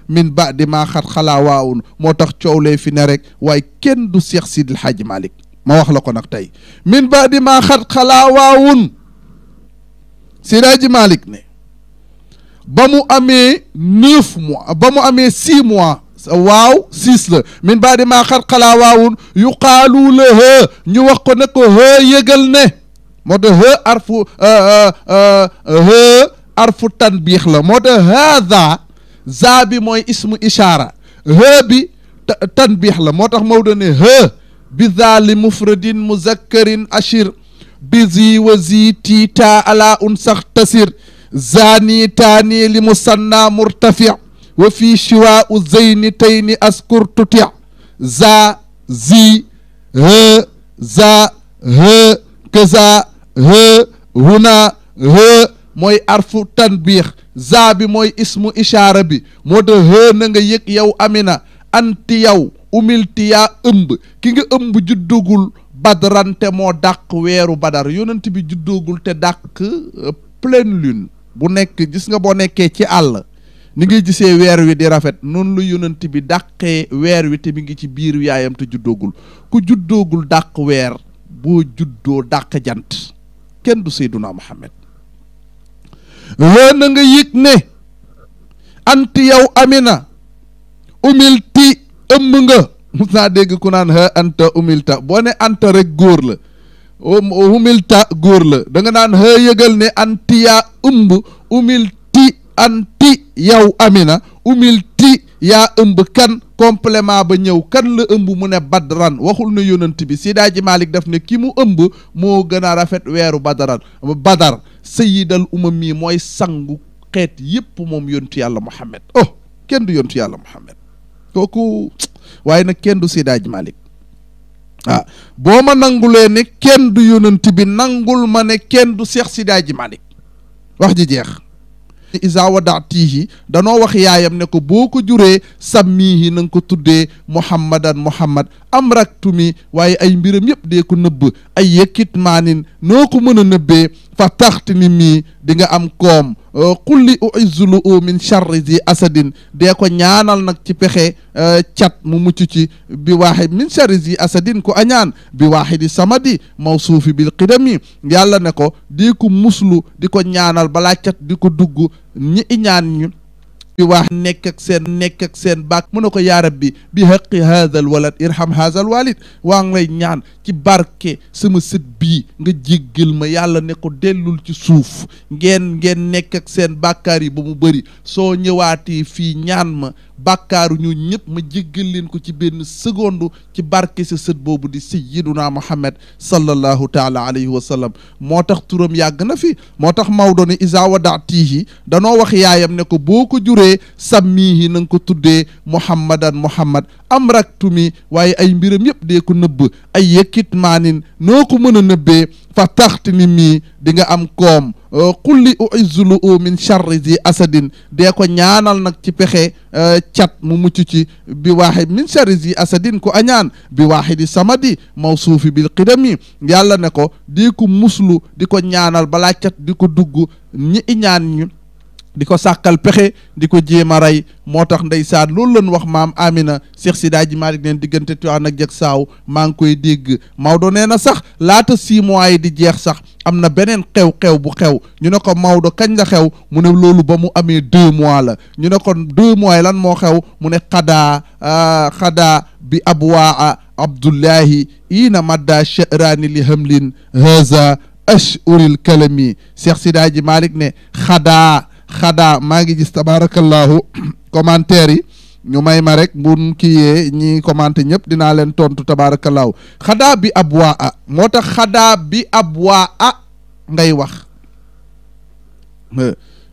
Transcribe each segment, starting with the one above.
min ba'di maa xat xalaa waawun moo tax coowlee fi ne rek waaye kenn du Seex Sidil Hadji Malick ma wax la ko nag tey min ba'di maa xat xalaa waawun Seydi Hadji Malick ne ba mu amee 9 mois ba mu amee 6 mois waaw 6 la min ba'di maa xat xalaa waawun yuqaalu la hë ñu wax ko ne ko hë yëgal ne moo tax hë arfu tanbiix la moo tax haada za bi mooy ismu ishaara hë bi tanbiix la moo tax Maodo ne hë bi zaali mufradin muzakkarin ashir bi zi wa zi tiita ala un sax tasir zani taani li musanna murtafi wa fi shiwa u zeyni tayni askur tuti za zi hë za hë kaza hë huna hë mooy arfu tanbiix za bi mooy ismu ishaara bi moo tax hë na nga yëg yow Amina anti yow umilti yaa ëmb ki nga ëmb juddugul badrante moo dàq weeru badar yonent bi juddoogul te dàq pleine lune bu nekk gis nga boo nekkee ci àll ni ngay gisee weer wi di rafet noonu lu yonent bi dàqee weer wi te mi ngi ci biir yaayam te juddoogul ku juddoogul dàq weer boo juddoo dàq jant kenn du Seyduna Muhammad na nga yëg ne anti yow Amina umilti ëmb nga mus naa dégg ku naan ha anta umilta boo ne anta rek góor la umilta góor la da nga naan ha yëgal ne anti yaa ëmb umilti anti yow Amina umilti yaa ëmb kan complément ba ñëw kan la ëmb mu ne badran waxul na yonent bi Seydi Hadji Malick daf ne ki mu ëmb moo gën a rafet weeru badar sayyidal umami mooy sangu xeet yépp moom yontu yàlla Muhammad oh kenn du yontu yàlla Muhammad kooku waaye nag kenn du Seydi Hadji Malick boo ma nangulee ne kenn du yonent bi nangul ma ne kenn du Seex Seydi Hadji Malick wax ji jeex isa wadaatihi danoo wax yaayam ne ko boo ko juree sammihi na nga ko tuddee muhammadan muhammad amraktumi waaye ay mbiram yëpp dee ko nëbb ay yëkkit maanin noo ko mën a nëbbee fa taxti ni mii di nga am koom qulli uizzulu min charri zi asadin dee ko ñaanal nag ci pexe cat mu mucc ci bi waaxid min charri zi asadin ko añaan bi waaxidi samadi mawsuufi bil qidami yàlla ne ko di ko muslu di ko ñaanal balaa cat di ko dugg ñi iñaan ñu bi waax nekk ak seen bàkk mu ne ko yaa rabbi bi haqi haadha al walad irham haadha al walid waa ngi lay ñaan ci barke sama sët bii nga jéggal ma yàlla ne ko dellul ci suuf ngeen nekk ak seen bàkkaar yi ba mu bëri soo ñëwaatee fii ñaan ma bàkkaaru ñu ñëpp ma jéggal leen ko ci benn seconde ci barke sa sët boobu di sayyiduna Muhammad sallallahu taala alayhi wa sallam moo tax turam yàgg na fi moo tax Maodo ne isa wadaatihi danoo wax yaayam ne ko boo ko juree sammihi na nga ko tuddee muhammadan muhammad amraktumi waaye ay mbiram yëpp dee ko nëbb ay yëkkit maanin noo ko mën a nëbbee fa taxti ni mii di nga am koom qulli uizzulu min charri zi asadin dee ko ñaanal nag ci pexe cat mu mucc ci bi waaxid min charri zi asadin ko añaan bi waaxidi samadi mawsuufi bil qidami yàlla ne ko di ko muslu di ko ñaanal balaa cat di ko dugg ñi iñaan ñu di ko sàkkal pexe di ko jéem a rey moo tax ndeysaan loolu lañ wax maam Amina Seex Seydi Hadji Malick neen diggante Tiwaawan ak Jaksaaw maa ngi koy dégg Maodo nee na sax laata 6 mois yi di jeex sax am na beneen xew-xew bu xew ñu ne ko Maodo kañ la xew mu ne loolu ba mu amee 2 mois la ñu ne ko 2 mois yi lan moo xew mu ne xadaa bi abwaa abdullahi ina madda sha'raani li hamlin haza ashuril kalami Seex Seydi Hadji Malick ne xadaa maa ngi gis tabarakallahu commentaire yi ñu may ma rek mbun kiyee ñi commenté ñëpp dinaa leen tontu tabarakallahu xadaa bi abwaa a moo tax xadaa bi abwaa a ngay wax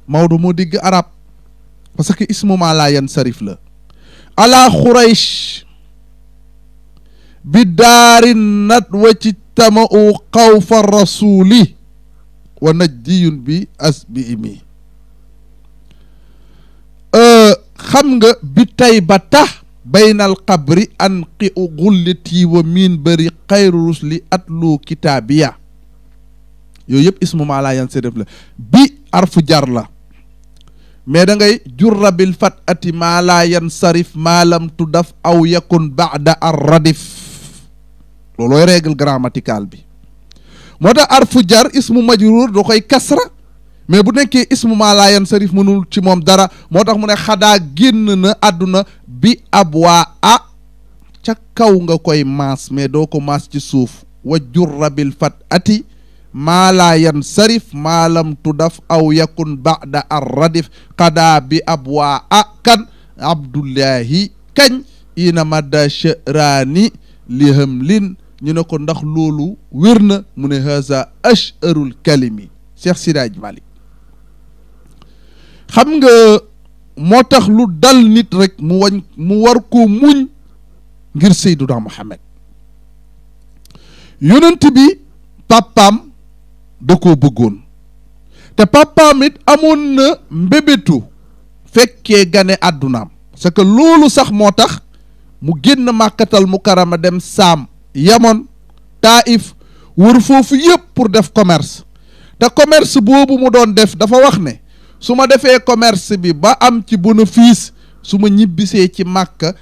Maodo moo digg arab parce que ismu ma laa yansarif la ala xuraysh bi daari nadwa ci tamau xawfa rasuli wa najdiyun bi asbi imi xam nga bi tay ba tax baynal qabri an qi u gulliti wa miin bëri xayru rusli atlu kitaabiya yooyu yëpp ismu maa laa yansarif la bi arfu jar la mais da ngay jurra bil fat ati maa laa yansarif maa lam tudaf aw yakun baada ar radif loolooy règle grammaticale bi moo tax arfu jar ismu majruur da koy kasra mais bu nekkee ismu maa laa yansarif mënul ci moom dara moo tax mu ne xadaa génn na àdduna bi ab waa ca kaw nga koy maas mais doo ko maas ci suuf wa jurra bil fat ati maa laa yansarif maa lam tudaf aw yakun baada ar radif xadaa bi ab waa kan abdullahi kañ ina madda sha'raani li hamlin ñu ne ko ndax loolu wér na mu ne haza asharul kalimi Cheikh Sidaaj Malik xam nga moo tax lu dal nit rek mu war koo muñ ngir Seyduna Muhammad yonent bi papaam da koo bëggoon te papaam it amoon na mbébétu fekkee gane àddunaam parce que loolu sax moo tax mu génn màkkatal mukarama dem saam Yaman Taif wër foofu yëpp pour def commerce te commerce boobu mu doon def dafa wax ne su ma defee commerce bi ba am ci bénéfice su ma ñibbisee ci Màkka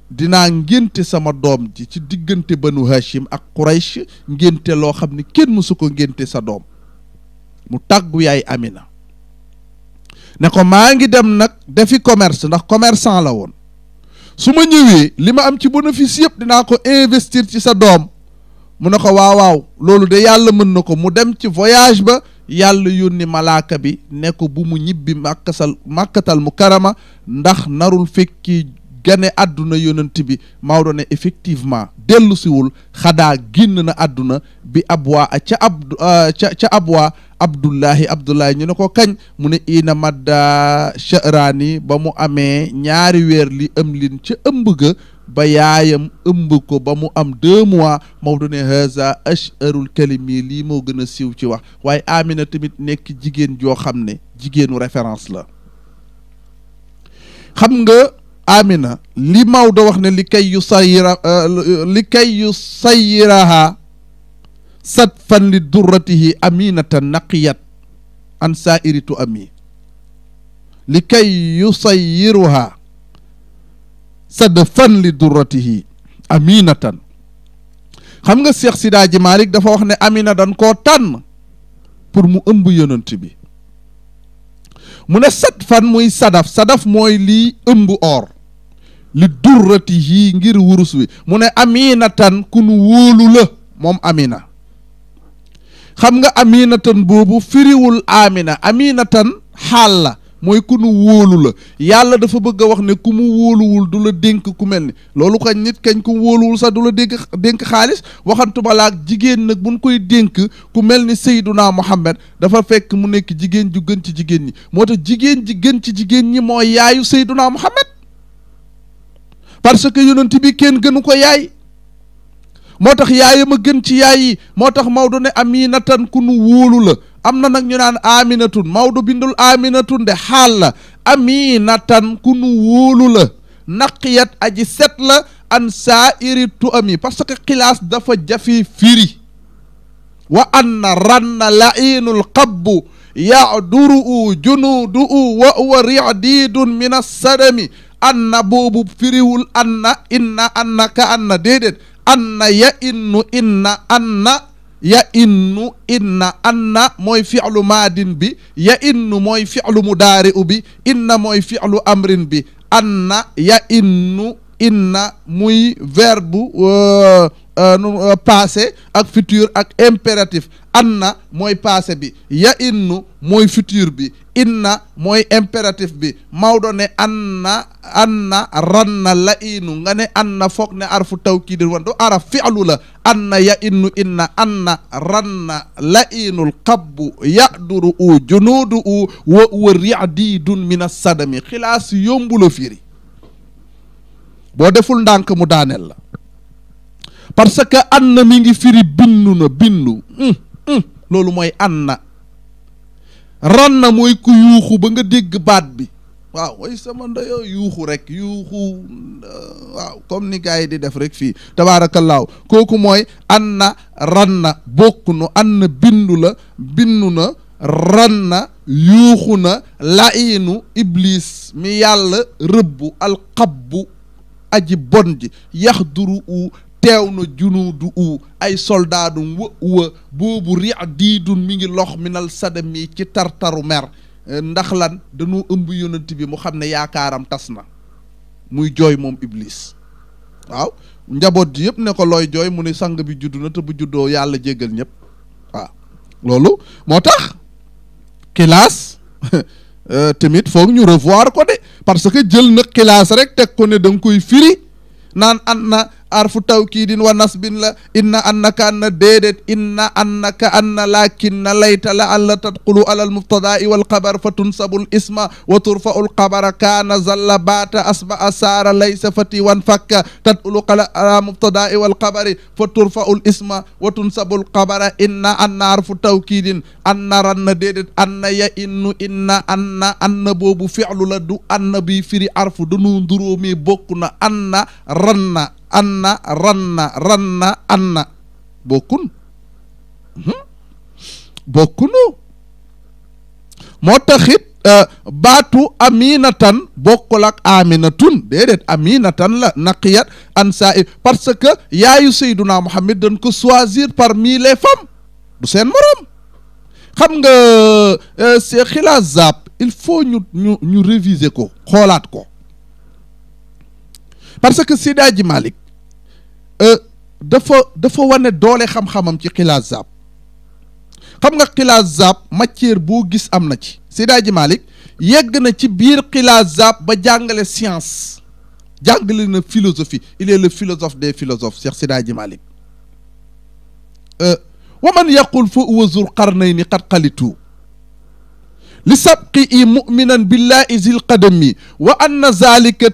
dinaa ngénte sama doom ji ci diggante Banu Hashim ak Quraysh ngénte loo xam ne kenn mësu ko ngénte sa doom mu tàggu yaay Amina ne ko maa ngi dem nag defi commerce ndax commerçant la woon su ma ñëwee li ma am ci bénéfice yëpp dinaa ko investir ci sa doom mu ne ko waaw loolu de yàlla mën na ko mu dem ci voyage ba yàlla yónni malaaka bi ne ko bu mu ñibbi màkkatal mukarama ndax narul fekki gane àdduna yonent bi Maodo ne effectivement dellu siwul xadaa génn na àdduna bi abwaa ca abwaa abdullahi ñu ne ko kañ mu ne ina madda sha'raani ba mu amee ñaari weer li ëmlin ca ëmb ga ba yaayam ëmb ko ba mu am 2 mois Maodo ne haza asharul kalimi lii moo gën a siiw ci wax waaye Amina tamit nekk jigéen joo xam ne jigéenu référence la xam nga Amina li Maodo wax ne li kay yu sayiraha sadfan li durratihi aminatan naqiyat an sairitu ami li kay yu sayiruha sadfan li durratihi aminatan xam nga Cheikh Sidaaji Malik dafa wax ne Amina dañ koo tànn pour mu ëmb yonent bi mu ne sadfan muy sadaf mooy lii ëmb or li durratihi ngir wurus wi mu ne aminatan ku nu wóolu la moom Amina xam nga aminatan boobu firiwul Amina aminatan xaal la mooy ku nu wóolu la yàlla dafa bëgg a wax ne ku mu wóoluwul du la dénk ku mel ni loolu kañ nit kañ ku wóoluwul sax du la dénk xaalis waxantuma la ak jigéen nag buñ koy dénk ku mel ni Seyduna Muhammad dafa fekk mu nekk jigéen ju gën ci jigéen ñi moo tax jigéen ji gën ci jigéen ñi mooy yaayu Seyduna Muhammad parce que yonent bi kenn gënu ko yaay moo tax yaayam a gën ci yaay yi moo tax Maodo ne aminatan ku nu wóolu la am na nag ñu naan aminatun Maodo bindul aminatun de xaal la aminatan ku nu wóolu la naqiyat aji set la an saa'iri tu ami parce que xilaas dafa jafe firi wa anna ranna lainul qabbu yaduru junudu wa huwa ri'didun min as-sadami anna boobu firiwul anna inna anna ka anna déedéet anna ya innu inna anna ya innu inna anna mooy fi'lu maadin bi ya innu mooy fi'lu mudaari'u bi inna mooy fi'lu amrin bi anna ya innu inna muy verbe passé ak futur ak impératif anna mooy passé bi ya innu mooy futur bi inna mooy impératif bi Maodo ne anna ranna la inu nga ne anna foog ne arfu tawkiidin wan do araf fi'lu la anna ya innu inna anna ranna la inul qabbu yaduru u junuudu u wa ri'didun min as-sadami xilaas yombu la firi boo deful ndànk mu daaneel la parce que anna mi ngi firi bindu loolu mooy anna ranna mooy ku yuuxu ba nga dégg baat bi waaw way sama ndeyoo yuuxu rek waaw comme ni gars yi di def rek fii tabaarakallaahu kooku mooy anna ranna bokk nu anna bindu na ranna yuuxu na lainu iblis mi yàlla rëbbu alxabbu aji bon ji yaxduru u teew na junuudu u ay soldaadum wa boobu diidun mi ngi lox minal sadami ci tartaru mer ndax lan dañu ëmb yonent bi mu xam ne yaakaaram tas na muy jooy moom iblis waaw njaboot ji yëpp ne ko looy jooy mu ne sang bi juddu na te bu juddoo yàlla jéggal ñëpp waaw loolu moo tax xilaas tamit foog ñu revoir ko de parce que jël na xilaas rek teg ko ne da nga koy firi naan an na arfu tawkiidin wa nasbin la inna annaka anna déedéet inna annaka anna lakinna layta la an la tadxulu ala almubtadaai walxabar fa tunsabul isma wa turfau lxabara kaana zalla baata asba asaara laysa fati wan fakka tadulu ala mubtadaai walxabari fa turfau l isma wa tunsabu lxabara inna anna arfu tawkiidin anna ranna déedéet anna ya innu inna anna boobu fi'lu la du anna bi firi arfu danu nduróo mi bokk na anna ranna anna bokkunu moo taxit baatu aminatan bokkul ak aminatun déedéet aminatan la naqiyat an sa'i parce que yaayu Seyduna Muhammad dañ ko choisir parmi les femmes du seen morom xam nga c'est xilaas zab il faut ñu réviser ko xoolaat ko parce que Seydi Hadji Malick dafa wane doole xam-xamam ci xilaas zaab xam nga xilaas zaab matière boo gis am na ci Seydi Hadji Malick yegg na ci biir xilaas zaab ba jàngale science jàngale na philosophie il est le philosophe des philosophes Cheikh Seydi Hadji Malick wa man yaqul fa huwa zul qarnayni qad qalitu li sabqi muminan billahi zil qadami wa anna zalika